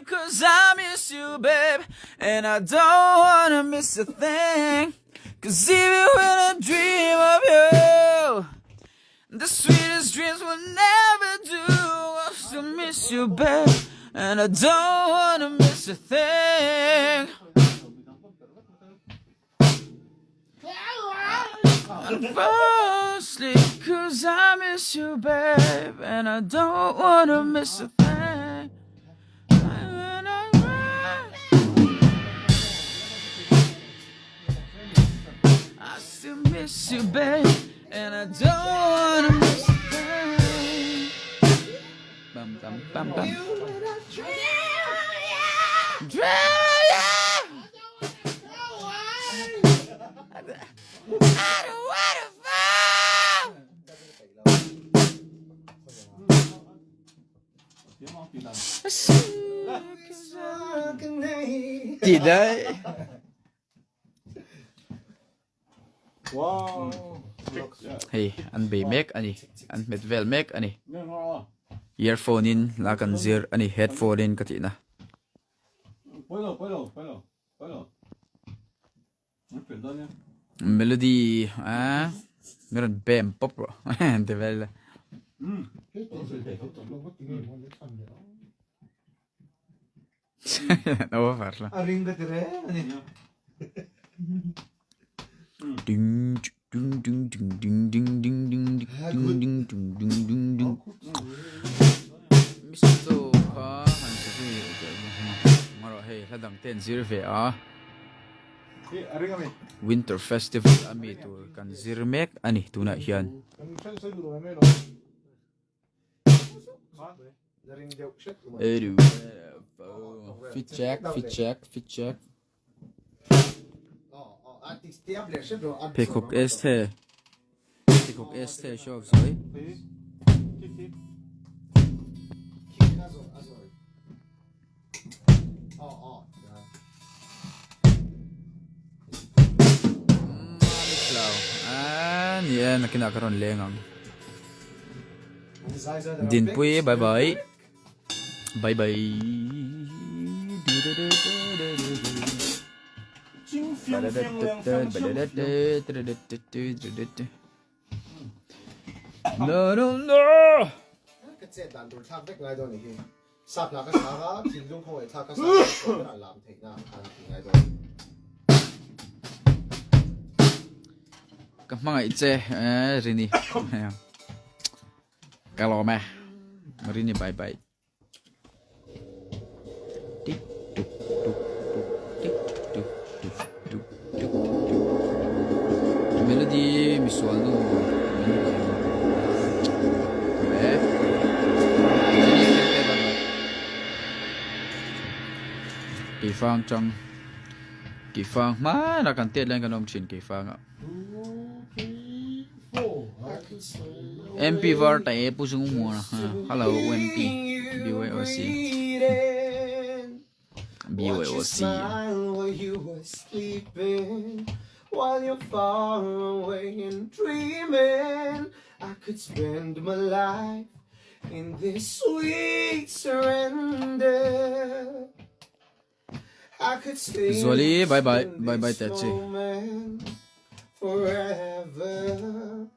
asleep cause I miss you babe And I don't wanna miss a thing Cause even when I dream of you The sweetest dreams will never do I still miss you babe And I don't wanna miss a thing I fall asleep cause I miss you babe And I don't wanna miss a thing I still miss you babe And I don't wanna miss a thing Bam bam bam bam Dream I don't wanna fall Ti dai. Hei an bei mek a ni an hmet vel mek a ni earphone in la kan zir a ni headphone in ka tihna. Melody a mi rawn bem pawp rawh ti vel ila. Over la. A ring ka ti reng a ni. Ding ding ding ding ding ding ding ding ding ding ding ding ding ding. Misto kha han sa zui marawh hei hla dang te an zir ve a. Winter Festival a mi tur kan zir mek a ni tunah hian. Fit check, fit check, fit check. Pheikhawk S the pheikhawk S the show sawi. Ni e nakinah ka rawn leng ang. Dinpui bye bye. Bye bye. No no no. Ka chet dan tur thlak vek ngai dawn ni hi. Sap hla ka sar a, thinlung khawngaih thlak ka sar a, tawh ber a lam theihna an ti ngai dawn. Ka hmangaih che eh Rini. Ka lawm e. Rini bye bye. Tik tuk tuk tuk tik tuk tuk tuk tuk tuk. Melody misual nu min eh. Keifang tang keifang hmana kan tet lai kan awm thin keifanga. MP var ta e pu sung mu na hello MP BYOC BYOC While you're far away and dreaming, I could spend my life in this sweet surrender. I could stay Zuali bye bye in bye bye this ta che. moment forever.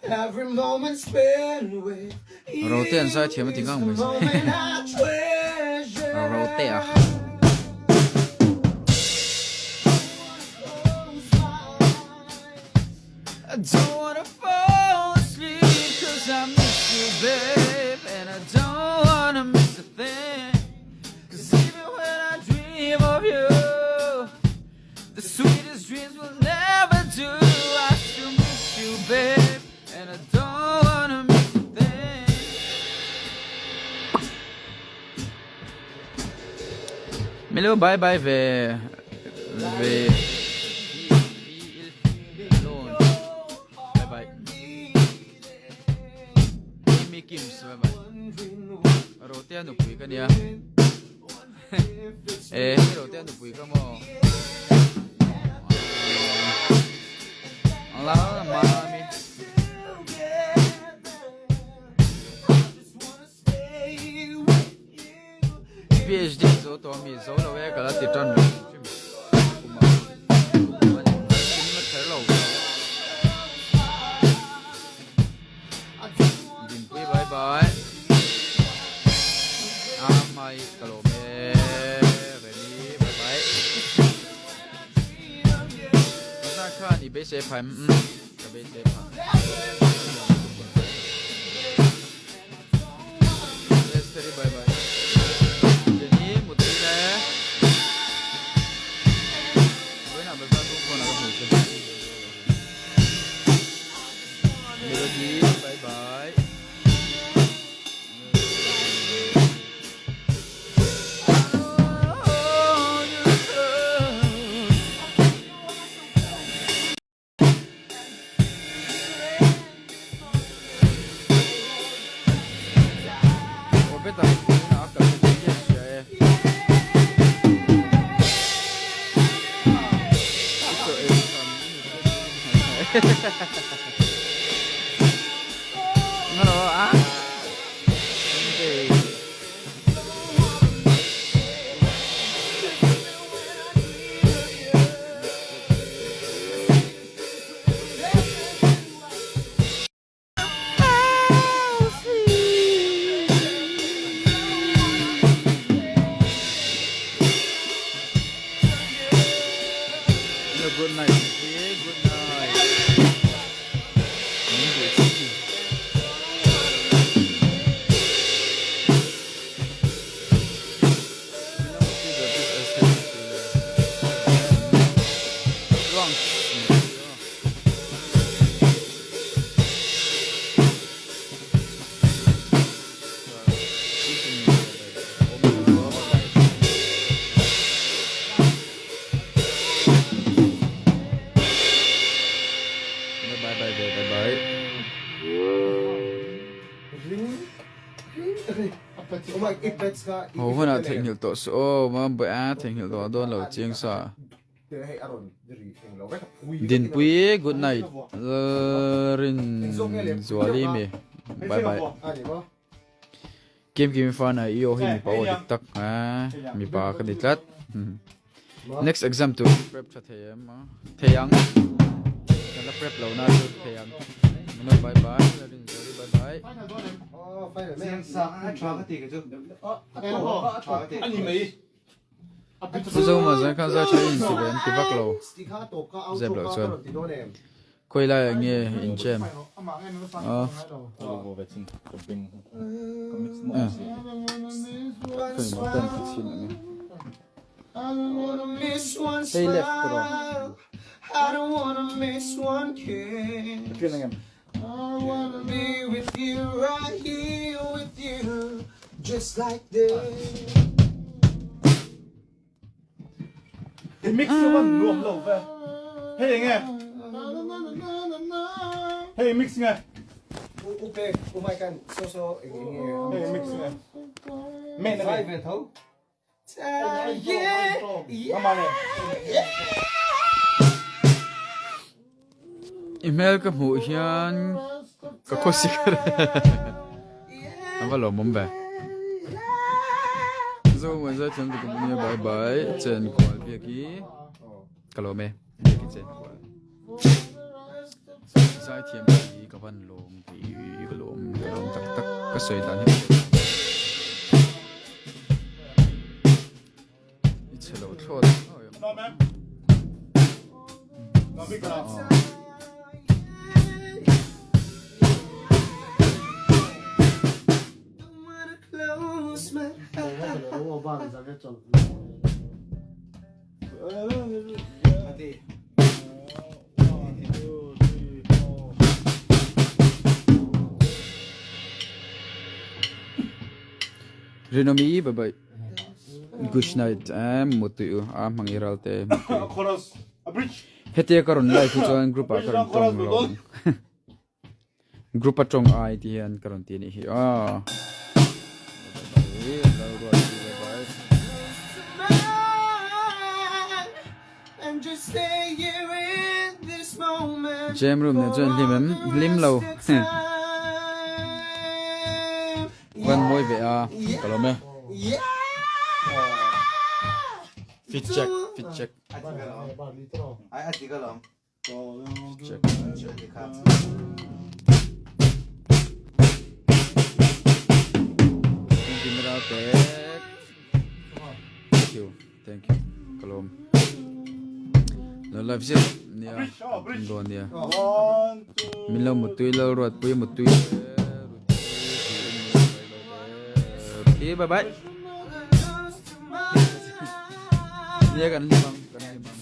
Every moment spent with you Rote an zai thiam a ti is ngang the mai. moment I treasure. Rote a. I don't wanna fall asleep cause I miss you babe And I don't wanna miss a thing Cause even when I dream of you The sweetest dreams will never do I still miss you babe And I don't wanna miss a thing Milo bye bye ve ve Bye bye Amy Kims bye bye Rotea nupui ka nia E hei Rotea nupui ka maw Ang la mami PhD zo tawh ami zo lo e ka la ti tan reng hrim kum ah kum a ni kum na kher lo Dinpui bye bye a mai ka lawm e Remi bye bye Bazar khan i beisei phai umm ka beisei phah. Esther-i bye bye. Jenny mutui le. Vawiinah bazar bung khawnah ka hmu che. Melody bye bye. Good night good night Ho hunah theihnghilh tawh suh aw, Mambawih a theihnghilh tawh dawn lo chiang sa. Dinpui good night Rin Zuali mi bye bye. Kim Kim fana i aw hi mipa aw dik tak a mipa ka ni tlat. Next exam tur prep tha thei em a thei ang kan la prep lo na chu thei ang mino bye bye Rin Zuali bye bye. Zoma zan khan zai tha in ti ve an ti vak lo zep loh chuan khawi lai ah nge in chem a hei left rawh Mix chuan nuam lo ve. Hei enge? Hei mix nge? U pe u mai kan so so eng eng nge? Hei mix nge? Me na Zai ve tho. I hmel ka hmuh hian ka khawsik a reh a va lawmawm ve. Zo muan zai thiam tuk nia bye bye chen kual biak hi ka lawm e biak hi chen kual zai thiam hi ka van lawm tih ka lawm ka lawm tak tak ka sawi dan hi I chhe lo thlawt Rinomi bye bye. Good night em mutui u a hmang i ral te mutui. Hetia ka rawn live hi chuan group ah ka rawn tawng lo. Group a tawng ai ti hian ka rawn ti anih hi aw. Jam room nen chuan hlim em hlim lo. Van mawi ve a ka lawm e. Fit check, fit check. Check. Thank you. Thank you. Kalom. Lo live zet nia. Don nia. Min lo mutui lo ruat pui mutui. Okay, bye bye. Nia kan limang, kan limang.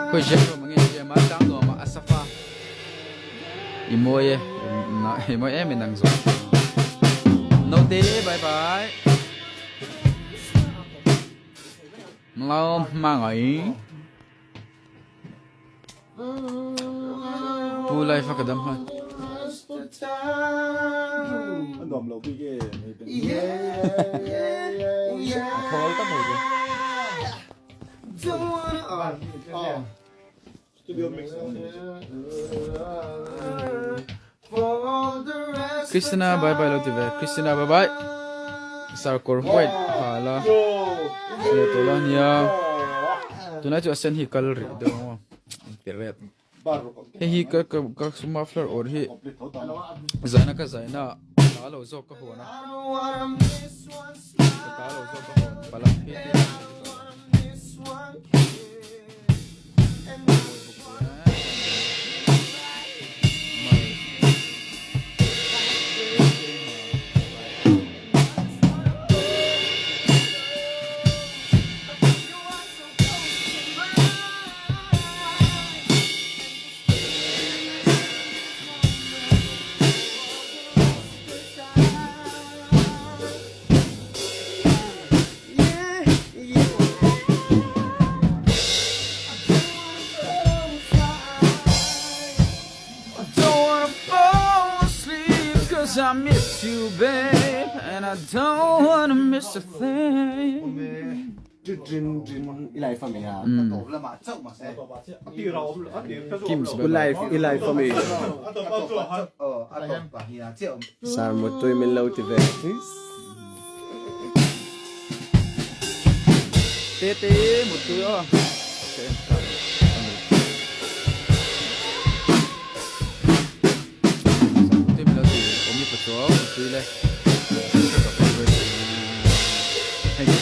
Khoi je ro mangi je ma tang no ma asafa i moi e na i moi em nang zo no te bye bye lo ma ngai Pu life a ka dam hman. A nuam lo bik e. A thawl tak mai chu. Studio mix. Christina bye bye lo ti ve. Christina bye bye. Sar kawr white ha la. Sia tawh la nia. Tunlai chu a sen hi kal rih deuh ang aw. Ti ret. Hei hi ka ka ka muffler awr hi zaina ka zaina ta lo zawk ka hawn a. Ka ta lo zawk ka hawn palam hi. Sar mutui min lo ti ve. Tete mutui aw. Mutui min lo ti awm i pachuau mutui le. Thank you. Thank you.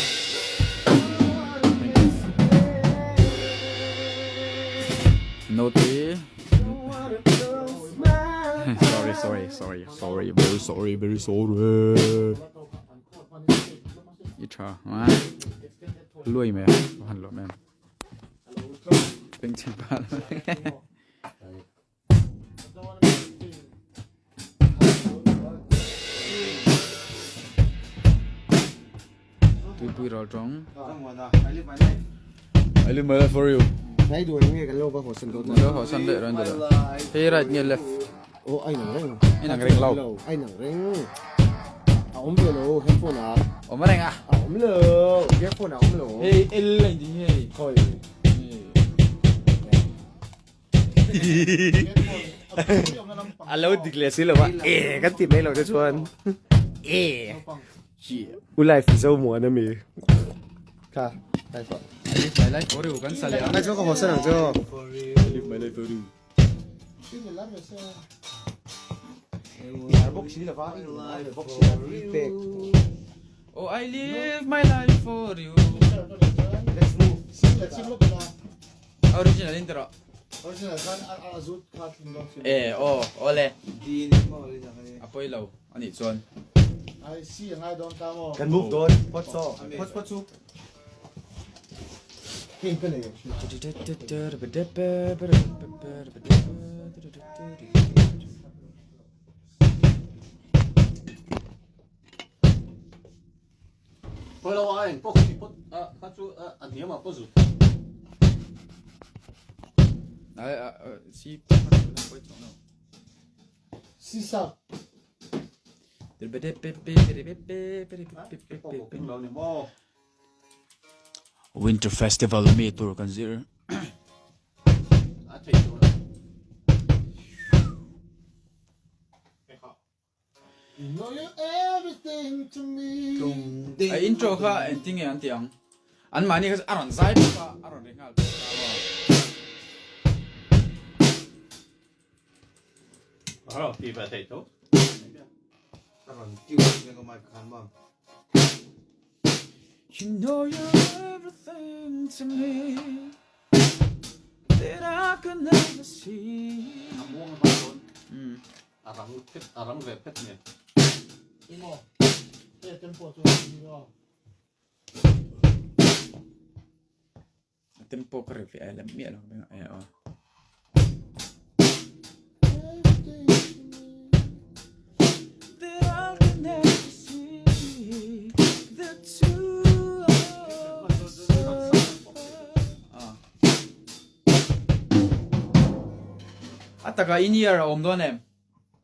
Note. Sorry, sorry, sorry, sorry, very sorry, very sorry. I tha ma lui me han lo men peng chen pa Tuipui ral tawng. I live my life for you. Nai duai nge kan lo va haw san dawn. Lo haw san leh rawn deuh. Hei right nge left. Oh ai nang reng. Ai nang reng lo. Ai nang reng. A awm ve lo handphone ah. Awm reng a. A awm lo. Earphone ah awm lo. Hei L a in hei. Khawi. A lo dik leh si lo a, e kan ti mai lo te chuan e u life zo muan ami kha life ah I live my life for you kan sa leh a nai chuan ka haw san ang chu I live my life for you i bawk si lova i bawk si a pek Oh I live my life for you let's move Original in tiro. Original khan a zut kha thlum lo. E aw awle. A pawi lo a nih chuan. Ai si a ngai dawn ta maw. Kan move dawn phawt chaw phawt phawt chu. Hei ka nei. Pawi lo a engpawh khi phawt a kha chu a hniam ah pawh zut. Ai a si pawi chuang lo. Si sap. Winter Festival mi tur kan zir. A intro kha engtin nge an tih ang? An mahni kha a rawn zai bawk a, a rawn ri nghal bawk a maw? You know you're everything to me That I could never see. A rang phet a rang ve phet nge. Emaw he tempo chu ni lo. A tempo ka ri ve ai lam miah lo e aw. A taka in ear a awm dawn em?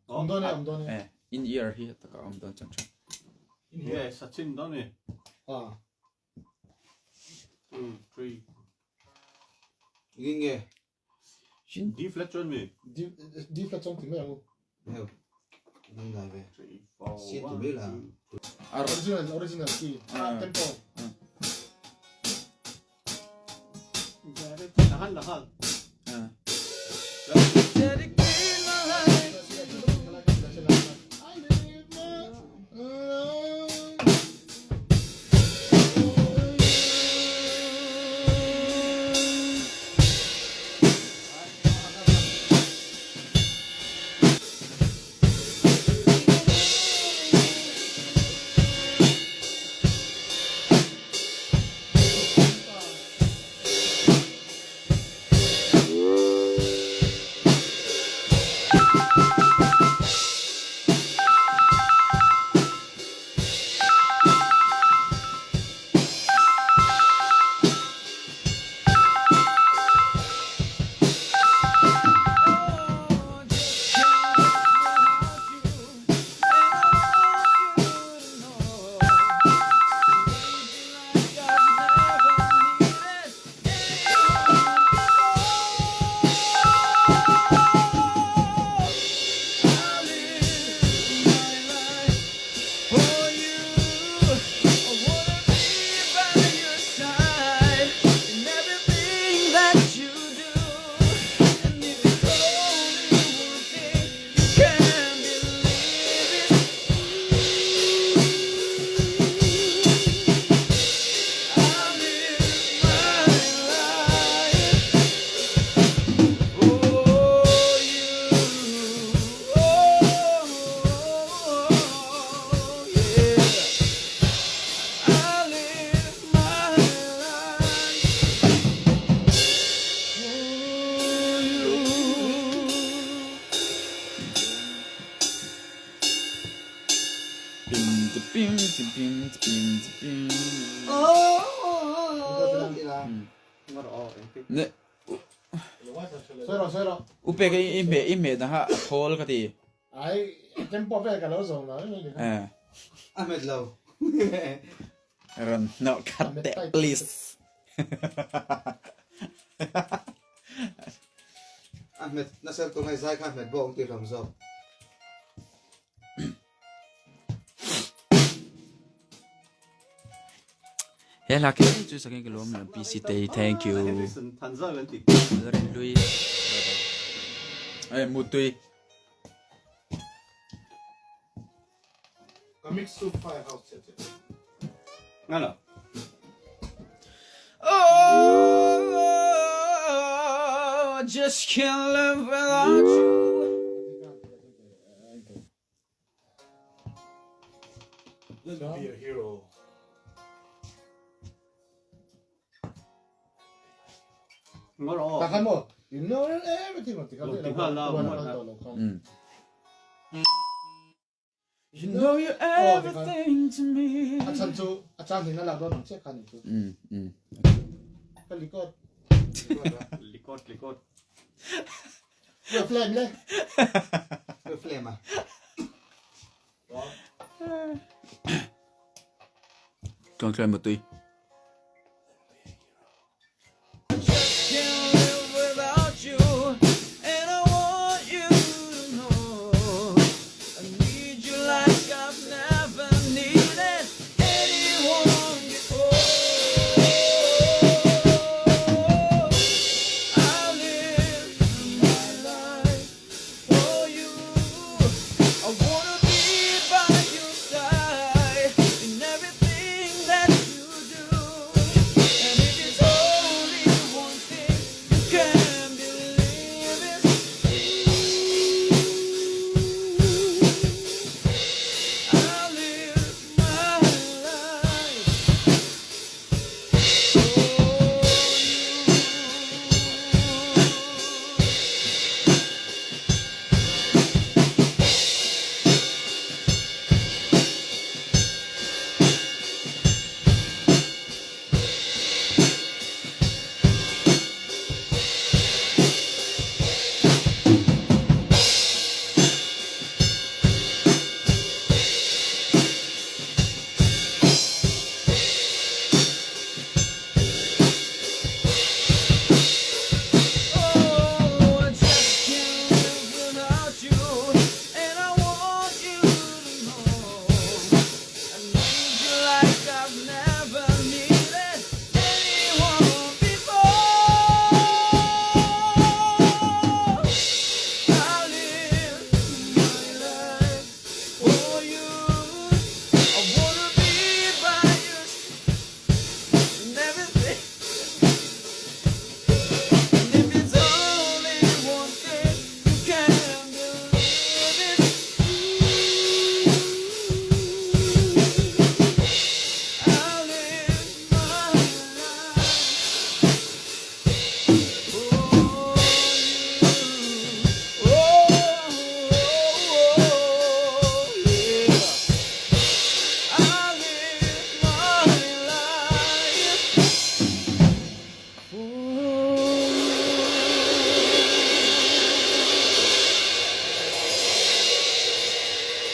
Awm dawn e, awm dawn e. Eh, in ear hi a taka awm dawn chan chan. Nge Sachin dawn ni. Ah. 2 3 Ngin nge? D flat chuan mi? D D flat chuan ti mai ang u. Heo. Nang ngai ve. 3 4 Sin ti mai la. Original, original key. Ah, tempo. Lahan lahan. U pek i hmeh i hmeh dah a thawl ka ti. Ai tempo vel ka lo zo lo. Eh. A hmet lo. Ron hnawh khat teh please. A hmet nasa lutuk hei zai kha a hmet bawk ang tih hlawm zawk. He hla khi chu sakin ka lawm PC te thank you. Rin lui. Ai mutui. Ka mix soup firehouse che che. Ngala. Oh, I just can't live without you. Let me be a hero. You know everything. You know you're everything to me. A chan chu a chan hin la don ang che khan chu. Ka likot. Likot likot. Ka flame le. Ka flame a. Tluang tluang mutui.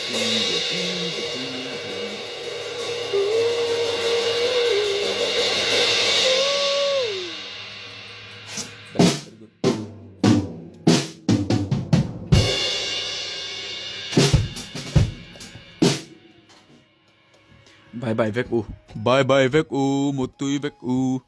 Bye bye vek u. Bye bye vek u, mutui vek u.